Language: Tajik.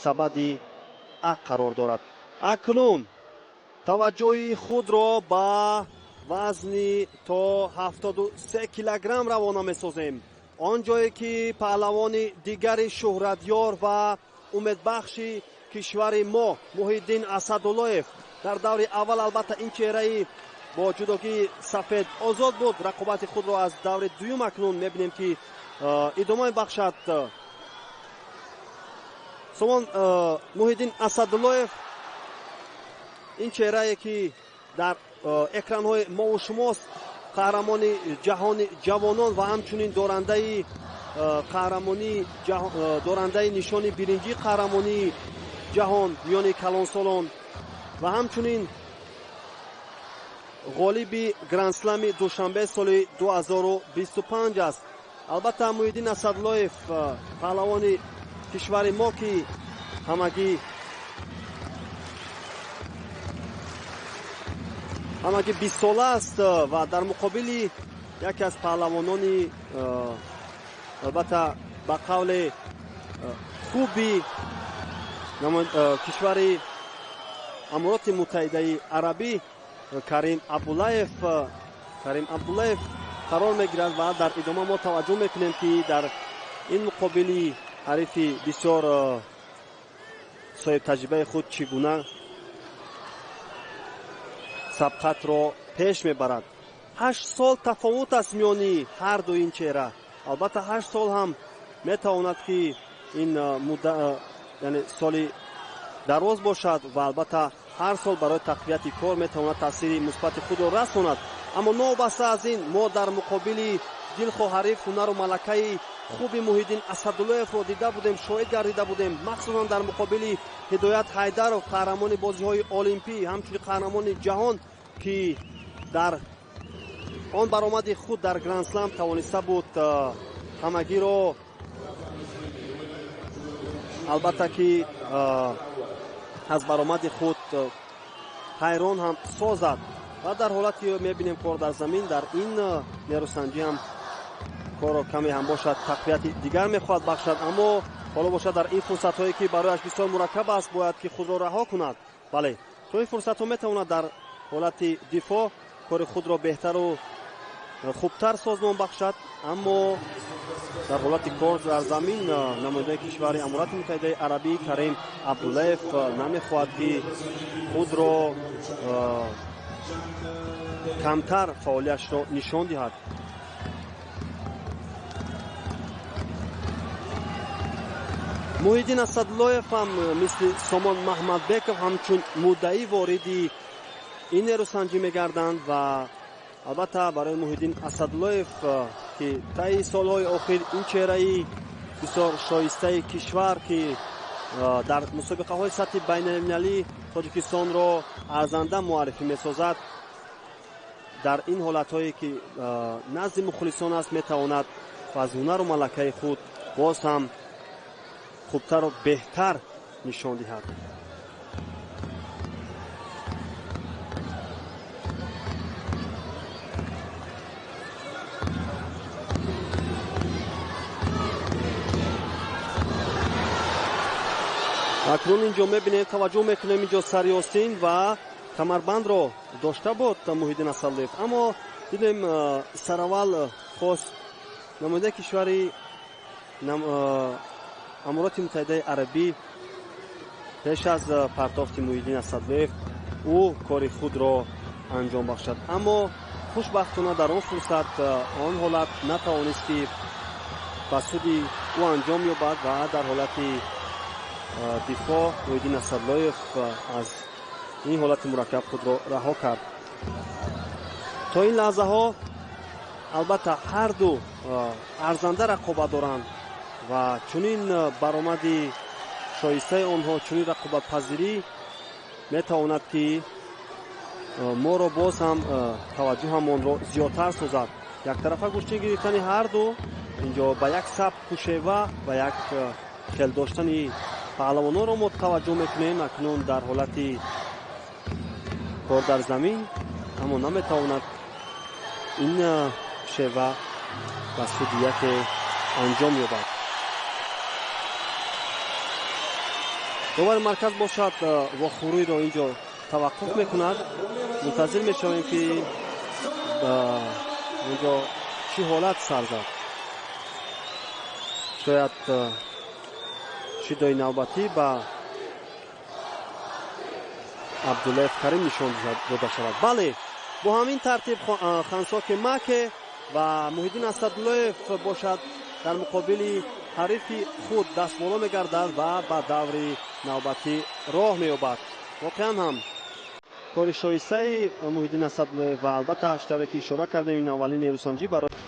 Сабади А қарор дорад. Акнун таваҷҷӯҳи худро ба вазни то 73 килограмм равона месозем, он ҷое ки паҳлавони дигари шӯҳратёр ва умедбахши кишвари мо Муҳиддин Асадуллоев дар даври аввал, албатта, ин чеҳраи бо ҷудогии сафед озод буд, рақобати худро аз даври дуюм акнун мебинем, ки идома мебахшад. Сомон, Муҳиддин Асадуллоев, ин чеҳрае ки дар экранҳои мову шумост, қаҳрамони ҷаҳони ҷавонон ва ҳамчунин дорандаи қаҳрамонии, дорандаи нишони биринҷии қаҳрамонии ҷаҳон миёни калонсолон ва ҳамчунин ғолиби грандслами Душанбе соли 2025 аст. Албатта, Муҳиддин Асадуллоев, паҳлавони кишвари мо, ки ҳамагӣ 20сола аст ва дар муқобили яке аз паҳлавонони, албатта, ба қавле хуби кишвари Амороти Муттаҳидаи Арабӣ Карим Абдуллаев, Карим Абдуллаев қарор мегирад. Ва дар идома мо таваҷҷӯҳ мекунем, ки дар ин муқобили ҳарифи бисёр соҳибтаҷрибаи худ чӣ гуна сабқатро пеш мебарад. 8 сол тафовут аст миёни ҳар ду ин чеҳра. Албатта, 8 сол ҳам метавонад, ки ин яъне соли дароз бошад ва албатта ҳар сол барои тақвияти кор метавонад таъсири мусбати худро расонад. Аммо новобаста аз ин, мо дар муқобили дилхоҳ ҳариф ҳунару малакаи хуби Муҳиддин Асадуллоевро дида будем, шоҳид гардида будем, махсусан дар муқобили Ҳидоят Ҳайдаров, қаҳрамони бозиҳои олимпӣ, ҳамчунин қаҳрамони ҷаҳон, ки дар он баромади худ дар грандслам тавониста буд ҳамагиро, албатта, ки аз баромади худ ҳайрон ҳам созад. Ва дар ҳолате мебинем, кор дар замин, дар ин нерӯсанҷӣ ҳам корро каме ҳам бошад тақвияти дигар мехоҳад бахшад. Аммо ҳоло бошад, дар ин фурсатҳое, ки барояш бисёр мураккаб аст, бояд ки худро раҳо кунад. Бале, то ин фурсатҳо метавонад дар ҳолати дифоъ кори худро беҳтару хубтар созмон бахшад, аммо дар ҳолати кор дар замин намояндаи кишвари Аморати Муттаҳидаи Арабӣ Карим Абдуллаев намехоҳад, ки худро камтар фаъолияташро нишон диҳад. Муҳиддин Асадуллоев ҳам мисли Сомон Маҳмадбеков ҳамчун муддаӣ вориди ин нерӯсанҷӣ мегарданд. Ва албатта, барои Муҳиддин Асадуллоев, ки таи солҳои охир ин чеҳраи бисёр шоистаи кишвар, ки дар мусобиқаҳои сатҳи байналмилалӣ Тоҷикистонро арзанда муаррифӣ месозад, дар ин ҳолатҳое, ки назди мухлисон аст, метавонад аз ҳунару малакаи худ боз ҳам хубтару беҳтар нишон диҳад. Акнун инҷо мебинем, таваҷҷӯҳ мекунем, инҷо сари остин ва камарбандро дошта буд Муҳиддин Асадуллоев, аммо дидем, сараввал хост намояндаи кишвари Амороти Муттаҳидаи Арабӣ пеш аз партофти Муҳиддин Асадуллоев ӯ кори худро анҷом бахшад, аммо хушбахтона дар он фурсат, он ҳолат натавонист, ки ба суди ӯ анҷом ёбад ва дар ҳолати дифоъ Муҳиддин Асадуллоев аз ин ҳолати мураккаб худро раҳо кард. То ин лаҳзаҳо, албатта, ҳарду арзанда рақобат доранд ва чунин баромади шоистаи онҳо, чунин рақобатпазирӣ метавонад, ки моро боз ҳам таваҷҷӯҳамонро зиёдтар созад. Яктарафа гӯштин гирифтани ҳарду инҷо ба як сабку шева ва як хел доштани паҳлавононро мо таваҷҷӯҳ мекунем. Акнун дар ҳолати кор дар замин, аммо наметавонад ин шева ба суди яке анҷом ёбад. Довари марказ бошад, вохӯриро ин ҷо таваққуф мекунад. Мунтазир мешавем, ки онҷо чӣ ҳолат сар зад. Шояд шидои навбатӣ ба Абдуллаев Карим нишон дода шавад. Бале, бо ҳамин тартиб хансоки маке ва Муҳиддин Асадуллоев бошад, дар муқобили ҳарифи худ дастболо мегардад ва ба даври навбатӣ роҳ меёбад. Воқеан ҳам кори шоистаи Муҳиддин Асадуллоев ва албатта, тавре ки ишора кардем, ин аввалин нерӯсанҷӣ барои